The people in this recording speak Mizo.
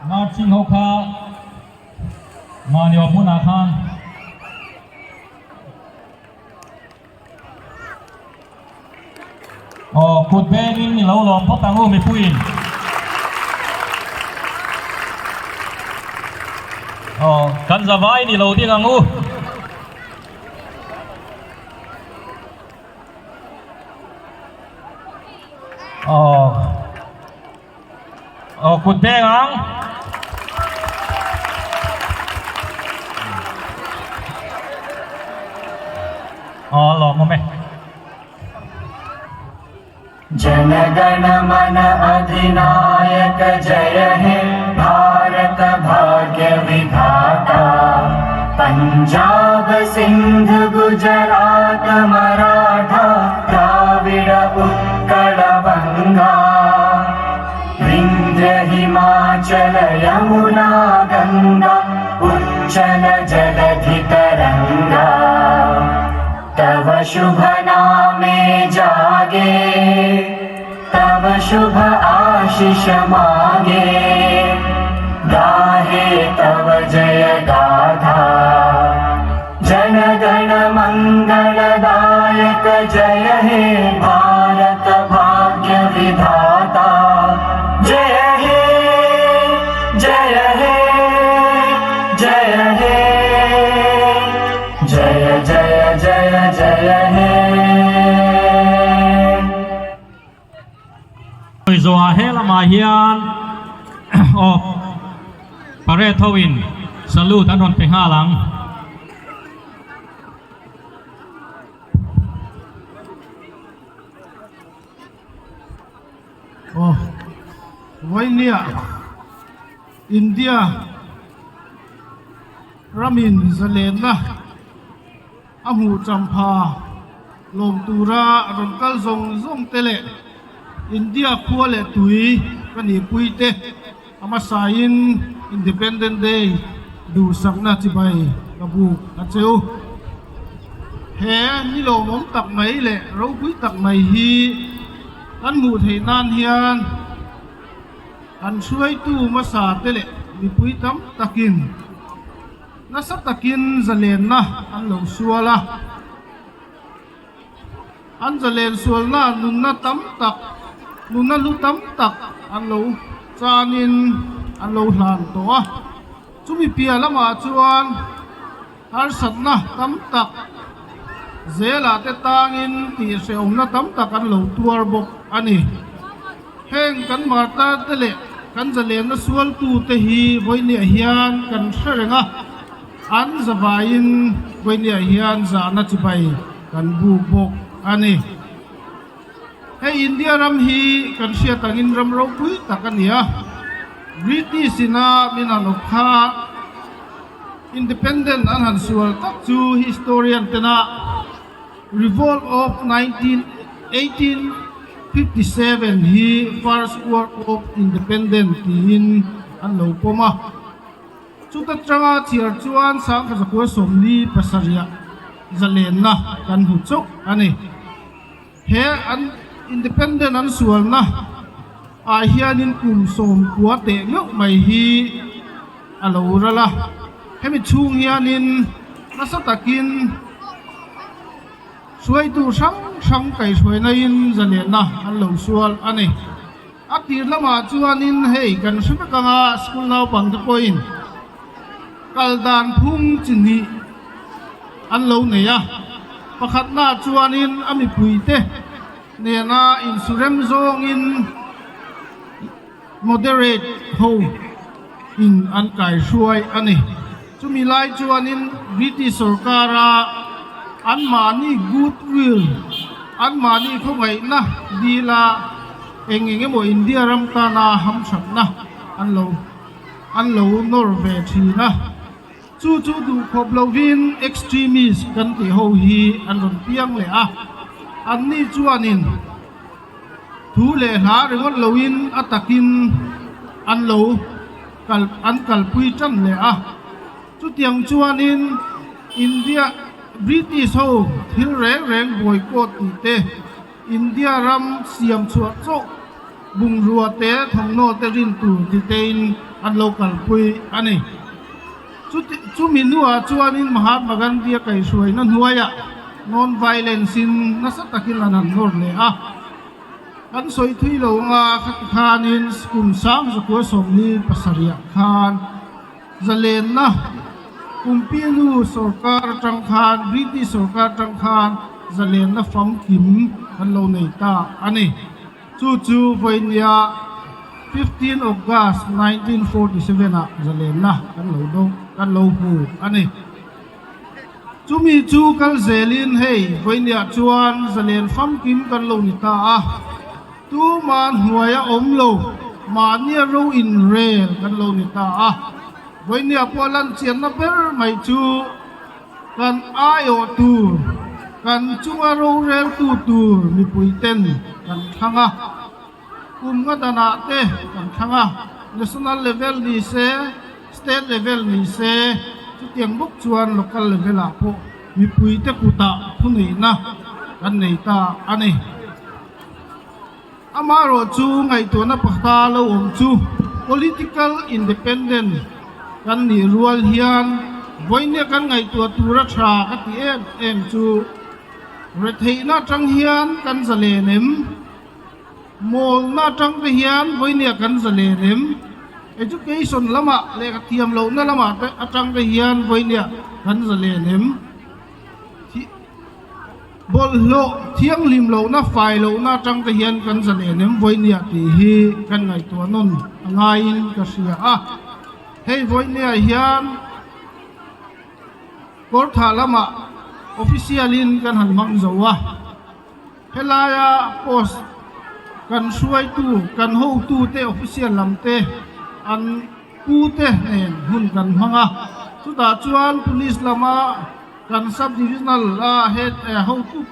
Marching ho kha mahni awm hunah khan aw kut bengin i lo lawm phawt ang u mipuiin aw kan zavaiin i lo ding ang u. Aw aw kut beng ang. Aw lawm awm e. Jana Gana Mana Adhinayak Jai He Bharat Bhagya Vidhata Punjab Sindh Gujarat Maratha Dravida Utkal Banga Vindhya Himachal Yamuna Ganga Uchchal Jaladhi Taranga तव शुभ नामे जागे तव शुभ आशिष मागे गाहे तव जय गाथा जन गण मङ्गलदायक जय हे भारत भाग्य विधाता जय हे जय हे जय हे जय जय जय जय हे Zawhah he lamah hian aw parade ho in salute an rawn pe nghal ang. Aw Vainia India ramin zalenna a hmuh champha lawm tura rawn kal zawng zawng te leh India khua leh tui ka nihpui te a hmasain Independent Day duhsakna chibai ka buk a cheu. He ni lawmawm tak mai leh ropui tak mai hi kan hmuh theih nan hian kan hruaitu hmasa te leh mipui tam takin nasa takin zalenna an lo sual a. An zalen sualna nunna tam tak, nunna hlu tam tak an lo chanin an lo hlan tawh a. Chumi piah lamah chuan harsatna tam tak zelah te tangin tihhrehawmna tam tak an lo tuar bawk a ni. Heng kan martar te leh kan zalenna sualtute hi vawinia hian kan hre reng a. An zavaiin vawinia hian zahna chibai kan buk bawk a ni. Hei India ram hi kan hriat angin ram ropui tak a ni a, British ina min han awp kha Independent an han sual tak chu historian tena Revolt of 1857 hi First War of Independent tiin an lo pawm a. Chuta tanga chhiar chuan Sangkha 47 zalenna kan hmu chauh a ni. He an independent an sualna ah hianin kum 90 teh meuh mai hi a lo ral a. Hemi chhung hianin nasa takin hruaitu hrang hrang kaihhruaina in zalenna an lo sual a ni. A tir lamah chuanin hei kan hre vek anga school naupang te pawhin kal dan phung chi hnih an lo nei a, pakhatna chuanin a mipuite nena insurem zawngin moderate ho in an kaihruai a ni. Chumi lai chuanin British sorkara anmahni goodwill, anmahni khawngaihna dila eng eng emaw India ram tana hamthatna an lo an lo nawr ve thin a. Chu chu duhkhawp lovin extremist kan tih ho hi an rawn piang leh a. Anni chuanin thu leh hla ringawt loin a takin an lo. Kal an kalpui tan leh a, chutiang chuanin India British ho thil reng reng boycott tih te, India ram siam chhuah chauh bungrua te thawmhnaw te rin tur ti tein. an lo kalpui a ni. Chuti chumi hnuah chuanin Mahatma Gandhi a kaihhruaina hnuaiah non-violence in nasa takin an han nawr leh a. Kan sawi thui lo anga khati khanin kum sang zakua sawmli pasarih khan zalenna Kumpinu sorkar atang khan British sorkar atang khan zalenna famkim kan lo nei ta a ni. Chu chu vawinia 15 August 1947 ah zalenna kan lo dawng kan lo hmu a ni. Chumi chu kal zelin hei vawinia chuan zalen famkim kan lo ni ta a, tuman hnuaia awm lo mahnia ro inrel kan lo ni ta a. Vawinia pawh a lan chianna ber mai chu kan aiawh tur, kan chunga roreltu tur mipuiten kan thlang a, kum nga danah te kan thlang a, national level ni se, state level ni se, chutiang bawk chuan local level ah pawh mipuite kutah thuneihna kan nei ta a ni. Amaherawhchu ngaihtuahna pakhat lo awm chu political independent kan nih rual hian vawinia kan ngaihtuah tura tha ka ti em em chu retheihna atang hian kan zalen em? Mawlna atang te hian vawinia kan zalen em? Education lamah lehkha thiam lohna lamah te atang te hian vawinia kan zalen em? Bawlhhlawh thianghlim lohna, fai lohna atang te hian kan zalen em vawinia tih hi kan ngaihtuah nawn a ngaiin ka hria a. Hei vawinia hian Kawrthah lamah official in kan han hmang zo a. Helaia post kan hruaitu, kan hotute official lam te an pute nen hun kan hmang a. Chutah chuan police lama kan sub divisional a head hotu.